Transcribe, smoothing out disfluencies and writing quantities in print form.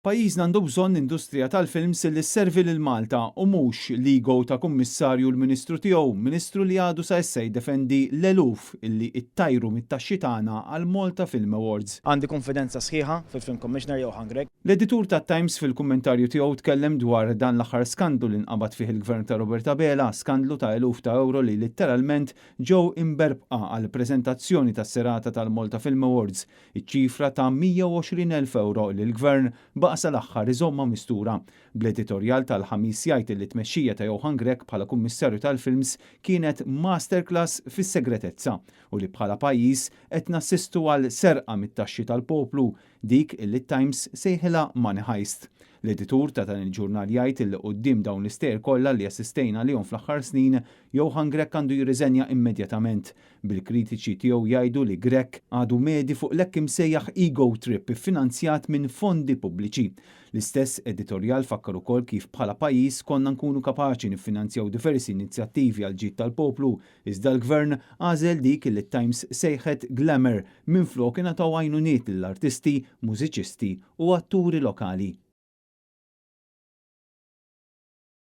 Pajjiżna għandu bżonn industrija tal-films li sservi lil Malta u mhux l-ego ta' kummissarju u l-Ministru tiegħu, Ministru li għadu sa issa jiddefendi l-eluf illi ittajru mit-taxxi tagħna għall-Malta Film Awards. Għandi kunfidenza sħiħa fil-Film Commissioner Johann Grech. L-editur tat-Times fil-kummentarju tiegħu tkellem dwar dan l-aħħar skandlu li nqabad fih il-Gvern ta' Robert Abela, skandlu ta' eluf ta' ewro li litteralment ġew imberbqa għall-preżentazzjoni tas-serata tal-Malta Film Awards iċ-ċifra ta' 120,000 ewro li l-Gvern baqa' sal-aħħar iżommha mistura. Bl-editorjal tal-Ħamis jgħid li t-tmexxija ta' Johann Grech bħala Kummissarju tal-Films kienet masterclass fis-segretezza u li bħala pajjiż qed nassistu għal serqa mit-taxxi tal-poplu, dik illi t-Times sejħilha money heist. L-editur ta' dan il-ġurnal jgħid illi quddiem dawn l-istejjer kollha li assistejna għalihom fl-aħħar snin, Johann Grech għandu jirriżenja immedjatament, bil-kritiċi tiegħu jgħidu li Grech għadu medi fuq l-hekk imsejjaħ ego trip iffinanzjat minn fondi pubbliċi. L-istess editorjal fakkar ukoll kif bħala pajjiż konna nkunu kapaċi niffinanzjaw diversi inizjattivi għall-ġid tal-poplu, iżda l-Gvern għażel dik li t-Times sejħet glamour minflok ingħataw għajnuniet lill-artisti, mużiċisti u atturi lokali.